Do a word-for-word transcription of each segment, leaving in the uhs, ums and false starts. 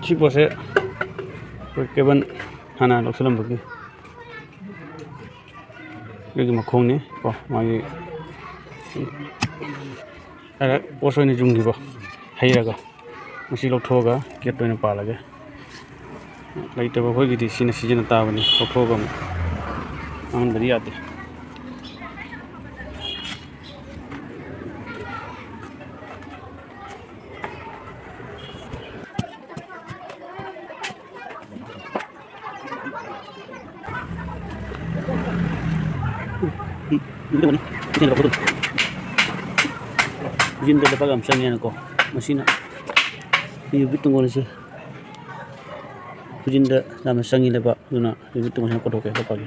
ꯁꯤ ꯄꯣꯠꯁꯦ ꯑꯩꯈꯣꯏ ꯀꯦꯕꯜ ꯍꯥꯟꯅ ꯂꯧꯁꯤꯜꯂꯝꯕꯒꯤ ꯑꯗꯨꯒꯤ ꯃꯈꯣꯡꯅꯤ ꯀꯣ, ꯃꯥꯒꯤ ꯗꯥꯏꯔꯦꯛ ꯄꯣꯁ ꯑꯣꯏꯅ ꯌꯨꯡꯈꯤꯕ ꯍꯩꯔꯒ, ꯃꯁꯤ ꯂꯧꯊꯣꯛꯑꯒ ꯒꯦꯠ ꯑꯣꯏꯅ ꯄꯥꯜꯂꯒꯦ꯫ ꯂꯩꯇꯕ ꯑꯩꯈꯣꯏꯒꯤꯗꯤ ꯁꯤꯅ ꯁꯤꯖꯤꯟꯅ ꯇꯥꯕꯅꯤ, ꯂꯧꯊꯣꯛꯑꯒ ꯑꯃꯨꯛ ꯃꯥꯡꯍꯟꯕꯗꯤ ꯌꯥꯗꯦ꯫ ꯈꯨꯖꯤꯟꯗ ꯂꯨꯄꯥ ꯌꯥꯝ ꯆꯪꯉꯦꯅꯀꯣ, ꯃꯁꯤꯅ ꯌꯨꯕꯤ ꯇꯨꯡꯒꯣꯜꯁꯦ ꯈꯨꯖꯤꯟꯗ ꯌꯥꯝꯅ ꯆꯪꯉꯤ ꯂꯩꯕꯥꯛ, ꯑꯗꯨꯅ ꯌꯨꯕꯤ ꯇꯨꯡꯒꯣꯜꯁꯤꯅ ꯀꯣꯠꯊꯣꯛꯀꯦ ꯍꯣꯠꯄꯒꯦ꯫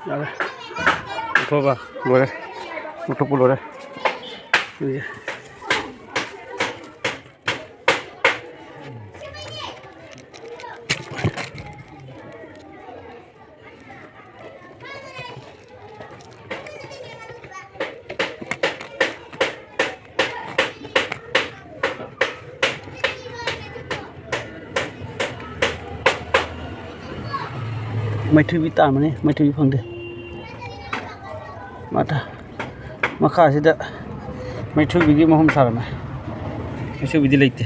ꯌꯥꯔꯦ꯫ ꯂꯧꯊꯣꯛꯑꯒ ꯂꯣꯏꯔꯦ꯫ ꯂꯧꯊꯣꯛꯄ ꯂꯣꯏꯔꯦ꯫ ꯑꯗꯨꯗꯤ ꯃꯩꯊꯨꯕꯤ ꯇꯥꯟꯕꯅꯤ, ꯃꯩꯊꯨꯕꯤ ꯐꯪꯗꯦ꯫ ꯃꯊ-, ꯃꯈꯥꯁꯤꯗ ꯃꯩꯊꯨꯕꯤꯒꯤ ꯃꯍꯨꯝ ꯁꯥꯔꯝꯃꯦ꯫ ꯃꯩꯊꯨꯕꯤꯗꯤ ꯂꯩꯇꯦ꯫